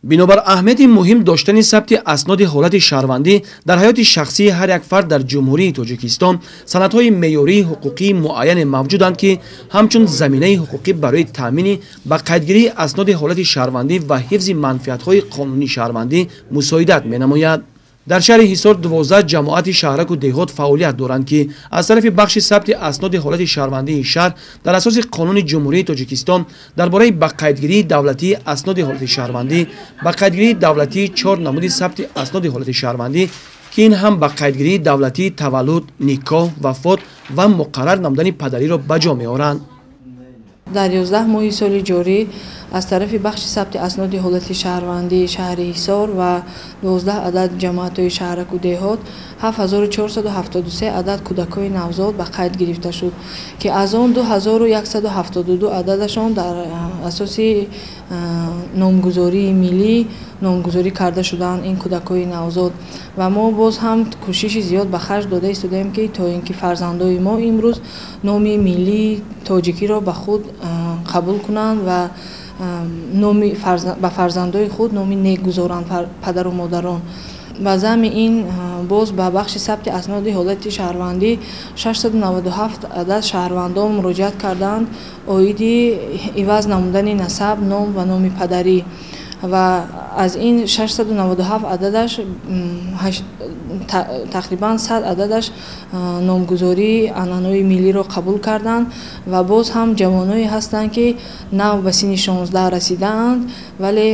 Бинобар аҳамияти муҳим доштани сабти асноди ҳолати шаҳрвандӣ дар ҳаёти шахсии ҳар як фард дар Ҷумҳурии Тоҷикистон, санадҳои меъёрии ҳуқуқии муайяне мавҷуданд, ки ҳамчун заминаи ҳуқуқӣ барои таъмини ба қайдгирии асноди ҳолати шаҳрвандӣ ва ҳифзи манфиатҳои қонунии шаҳрвандӣ мусоидат менамояд. Дар шаҳри Ҳисор 12 ҷамоати шаҳраку деҳот фаъолият доранд, ки аз тарафи бахши сабти асноди ҳолати шаҳрвандии шаҳр дар асоси Қонуни Ҷумҳурии Тоҷикистон дар бораи ба қайдгирии давлатии асноди ҳолати шаҳрвандӣ, ба қайдгирии давлатии 4 намуди сабти асноди ҳолати шаҳрвандӣ, ки ин ҳам ба қайдгирии давлатии таваллуд, никоҳ, вафот ва муқаррар намудани падариро ба ҷо меоранд. Дар 11 моҳи соли ҷорӣ аз тарафи бахши сабти асноди ҳолати шаҳрвандии шаҳри Ҳисор ва 12 адад ҷамоатҳои шаҳраку деҳот 7473 адад кӯдакҳои навзод ба қайд гирифта шуд, ки аз он 2172 ададашон дар асоси номгузории миллӣ номгузорӣ карда шуданд ин кӯдакҳои навзод. Ва мо боз ҳам кӯшиши зиёд ба харҷ дода истодаем, ки то ин ки фарзандои мо имрӯз номи миллии тоҷикиро ба худ қабул кунанд ва ба фарзандои худ номи нек гузоранд падару модарон. Ба замми ин боз ба бахши сабти асноди ҳолати шаҳрвандӣ 697 адад шаҳрвандон муроҷиат карданд оиди иваз намудани насаб, ном ва номи падарӣ, ва аз ин 697 ададаш тақрибан 100 ададаш номгузории анъанаҳои миллиро қабул карданд. Ва боз ҳам ҷавоное ҳастанд, ки нав ба синни 16 расидаанд, вале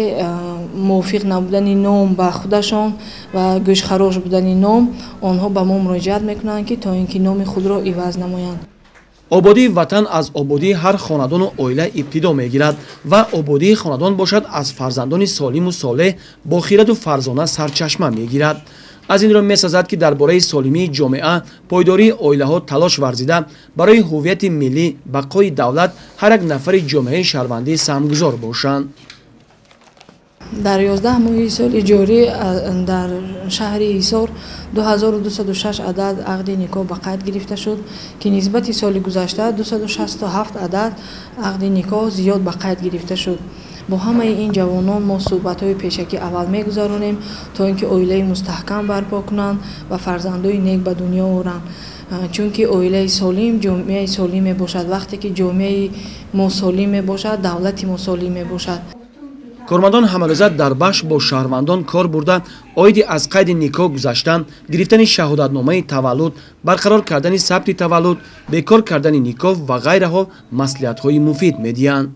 мувофиқ набудани ном ба худашон ва гӯшхарош будани ном онҳо ба мо муроҷиат мекунанд, ки то ин ки номи худро иваз намоянд. Ободии ватан аз ободии ҳар хонадону оила ибтидо мегирад ва ободии хонадон бошад аз фарзандони солиму солеҳ, бо хираду фарзона сарчашма мегирад. Аз инро месазад, ки дар бораи солимии ҷомеа, пойдории оилаҳо талош варзида, барои ҳуввияти миллӣ, бақои давлат ҳар як нафари ҷомеаи шаҳрвандӣ саҳмгузор бошанд. Дар 11 моҳи соли ҷорӣ дар шаҳри Ҳисор 2206 адад ақди никоҳ ба қайд гирифта шуд, ки нисбати соли гузашта 267 адад ақди никоҳ зиёд ба қайд гирифта шуд. Бо ҳамаи ин ҷавонон мо суҳбатҳои пешакӣ аввал мегузаронем, то ин ки оилаи мустаҳкам барпо кунанд ва фарзандои нек ба дунё оранд. Чунки оилаи солим ҷомеаи солим мебошад. Вақте ки ҷомеаи мо солим мебошад, давлати мо солим мебошад. Кормандон ҳамарӯза дар бахш бо шаҳрвандон кор бурда, оиди аз қайди никоҳ гузаштан, гирифтани шаҳодатномаи таваллуд, барқарор кардани сабти таваллуд, бекор кардани никоҳ ва ғайраҳо маслиҳатҳои муфид медиҳанд.